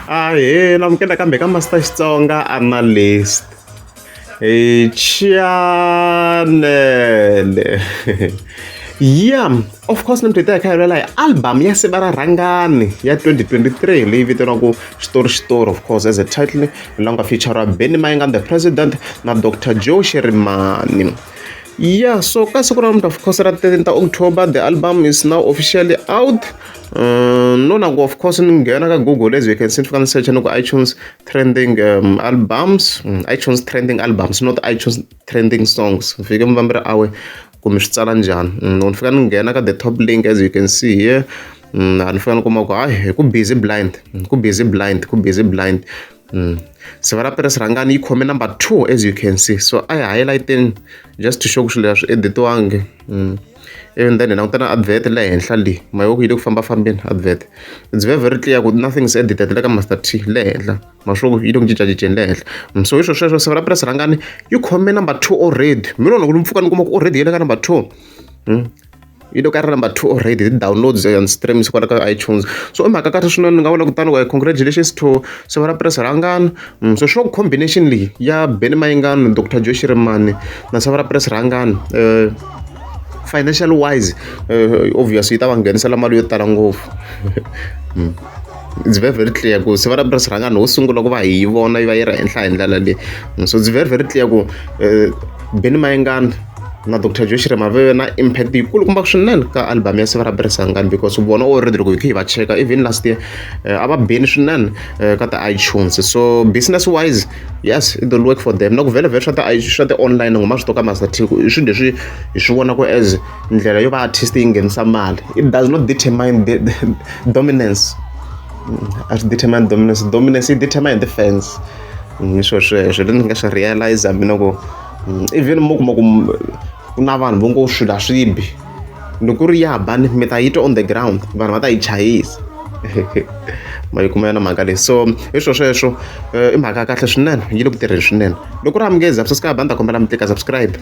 Ahee namukela kambe ka Master Xitsonga Analyst hi chanele yeah of course namuntlha hi ta hi kha hi vulavula hi album ya Siva ra Rhangani ya 2023 leyi vitaniwaka Xitori Xitori of course as a title la nga feature Benny Mayengani the president na Dr Joe Shirimani. Yeah, so ka siku ra namuntlha of course ra 13 ta October the album is now officially out. No na ku of course ni nghena ka Google as you can see ni fika ni search ni ku iTunes trending albums, iTunes trending albums not iTunes trending songs. Ni fike mi vambira awe kumbe swi tsala njhani. Ni fika ni nghena ka the top link as you can see here. Ni fika ni kuma ku hayi ku busy blind, ku busy blind, ku busy blind. Siva ra Peres Rhangani yi khome number 2 as you can see. So a hi highlighteni just to show ku swilo leswi editiwangi. Even then hi languta na advert le henhla leyi ma yi ku yi le ku fambafambeni advert. It's very very clear ku nothing is edited le ka Master T le henhla. Ma swi ku yi le ku cincacinceni le henhla. So hi swo sweswo Siva ra Peres Rhangani yi khome number 2 already. Mina loko ni pfuka ni kuma ku already yi le ka number 2. Yi le ka ri number 2 already ti downloads and streams kwala ka iTunes. So i mhaka kahle swinene ni nga vula kutani congratulations to Siva ra Peres Rhangani. So sure combination leyi ya Benny Mayengani, Dr Joe Shirimani na Siva ra Peres Rhangani financial wise obviously yi ta va nghenisela mali yo tala ngopfu. It's very very clear ku Siva ra Peres Rhangani ho sungula ku va hi yi vona yi va yi ri henhla hi ndlela leyi. So it's very very clear ku Benny Mayengani na Dr Joe Shirimani va ve na impact yikulukumba swinene ka album ya Siva ra Peres Rhangani because vona already loko hi kha hi va cheka even last year a va beni swinene ka ti-iTunes. So business wise yes it will work for them. Na ku vhele vhele swa ti swa ti-online ngoma swi to ka Master T i swilo leswi hi swi vonaka as ndlela yo va artist yi nghenisa mali. It does not determine the dominance. A swi determine dominance, dominance yi determine the fans. Hi swo sweswo leswi ni nga swi realize mina ku even mo kuma ku ku na vanhu vo ngo swilo a swi bi loko ku ri ya bani mi ta yi twa on the ground vanhu va ta yi chayisa ma yi kuma yona mhaka leyi. So hi swo sweswo i mhaka ya kahle swinene yi le ku tirheni swinene. Loko ri amukeza subscribe a ni ta kombela mi tlika subscribe.